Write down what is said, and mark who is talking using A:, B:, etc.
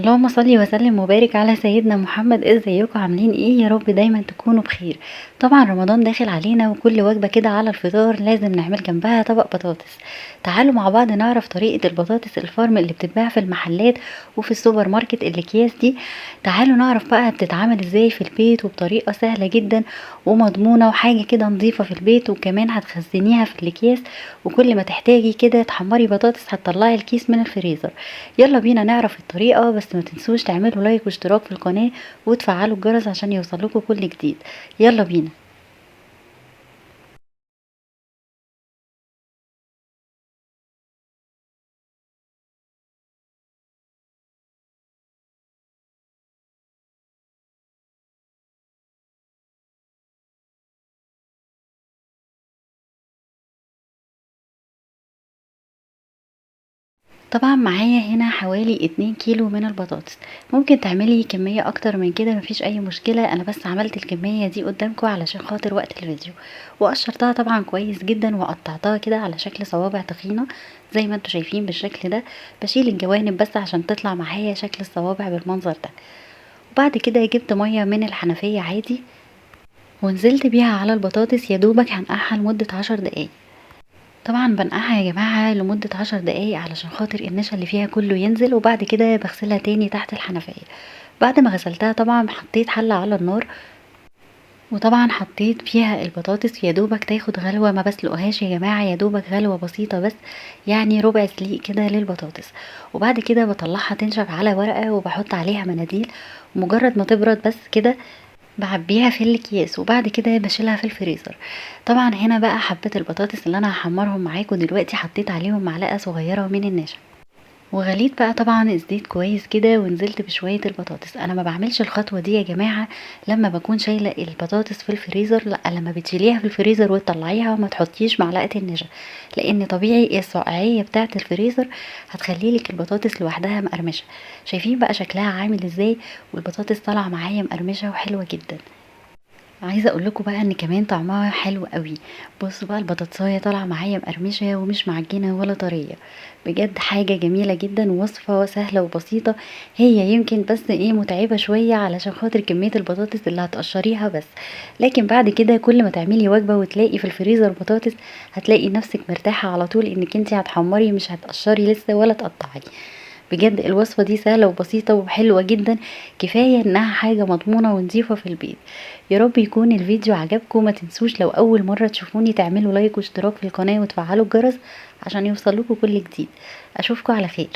A: اللهم صل وسلم وبارك على سيدنا محمد. ازيكم عاملين ايه؟ يا رب دايما تكونوا بخير. طبعا رمضان داخل علينا، وكل وجبة كده على الفطار لازم نعمل جنبها طبق بطاطس. تعالوا مع بعض نعرف طريقه البطاطس الفارم اللي بتتباع في المحلات وفي السوبر ماركت الاكياس دي. تعالوا نعرف بقى بتتعمل ازاي في البيت، وبطريقة سهلة جدا ومضمونه، وحاجه كده نظيفة في البيت، وكمان هتخزنيها في الاكياس، وكل ما تحتاجي كده تحمري بطاطس هتطلعي الكيس من الفريزر. يلا بينا نعرف الطريقة، بس ما تنسوش تعملوا لايك واشتراك في القناة وتفعلوا الجرس عشان يوصلكوا كل جديد. يلا بينا. طبعا معايا هنا حوالي 2 كيلو من البطاطس، ممكن تعملي كمية اكتر من كده مفيش اي مشكلة، انا بس عملت الكمية دي قدامكم علشان خاطر وقت الفيديو. وقشرتها طبعا كويس جدا وقطعتها كده على شكل صوابع تخينة زي ما انتم شايفين بالشكل ده، بشيل الجوانب بس عشان تطلع معايا شكل الصوابع بالمنظر ده. وبعد كده جبت مية من الحنفية عادي ونزلت بيها على البطاطس، يا دوبك هنقعها لمدة 10 دقايق. طبعا بنقعها يا جماعة لمدة 10 دقايق علشان خاطر النشا اللي فيها كله ينزل، وبعد كده بغسلها تاني تحت الحنفية. بعد ما غسلتها طبعا حطيت حلة على النار، وطبعا حطيت فيها البطاطس يا دوبك تاخد غلوة، ما بسلقهاش يا جماعة، يا دوبك غلوة بسيطة بس، يعني ربع سليق كده للبطاطس. وبعد كده بطلعها تنشف على ورقة وبحط عليها مناديل، ومجرد ما تبرد بس كده بعبيها في الاكياس، وبعد كده بشيلها في الفريزر. طبعا هنا بقى حبة البطاطس اللي انا هحمرهم معاكم دلوقتي حطيت عليهم معلقة صغيرة من النشا، وغليت بقى طبعا الزيت كويس كده، ونزلت بشوية البطاطس. انا ما بعملش الخطوة دي يا جماعة لما بكون شايلة البطاطس في الفريزر، لا، لما بتشيليها في الفريزر وتطلعيها ما تحطيش معلقة النشا، لان طبيعي السقعية بتاعة الفريزر هتخليلك البطاطس لوحدها مقرمشة. شايفين بقى شكلها عامل ازاي؟ والبطاطس طالعة معايا مقرمشة وحلوة جدا. عايزه اقول لكم بقى ان كمان طعمها حلو قوي. بصوا بقى البطاطسايه طالعه معايا مقرمشه ومش معجنه ولا طرية، بجد حاجة جميلة جدا، ووصفه سهلة وبسيطة. هي يمكن بس متعبة شوية علشان خاطر كمية البطاطس اللي هتقشريها بس، لكن بعد كده كل ما تعملي وجبة وتلاقي في الفريزر بطاطس هتلاقي نفسك مرتاحة على طول انك انتي هتحمري، مش هتقشري لسه ولا تقطعي. بجد الوصفة دي سهلة وبسيطة وحلوة جدا، كفاية انها حاجة مضمونة ونظيفة في البيت. يا رب يكون الفيديو عجبكم، ما تنسوش لو اول مرة تشوفوني تعملوا لايك واشتراك في القناة وتفعلوا الجرس عشان يوصلكوا كل جديد. اشوفكم على خير.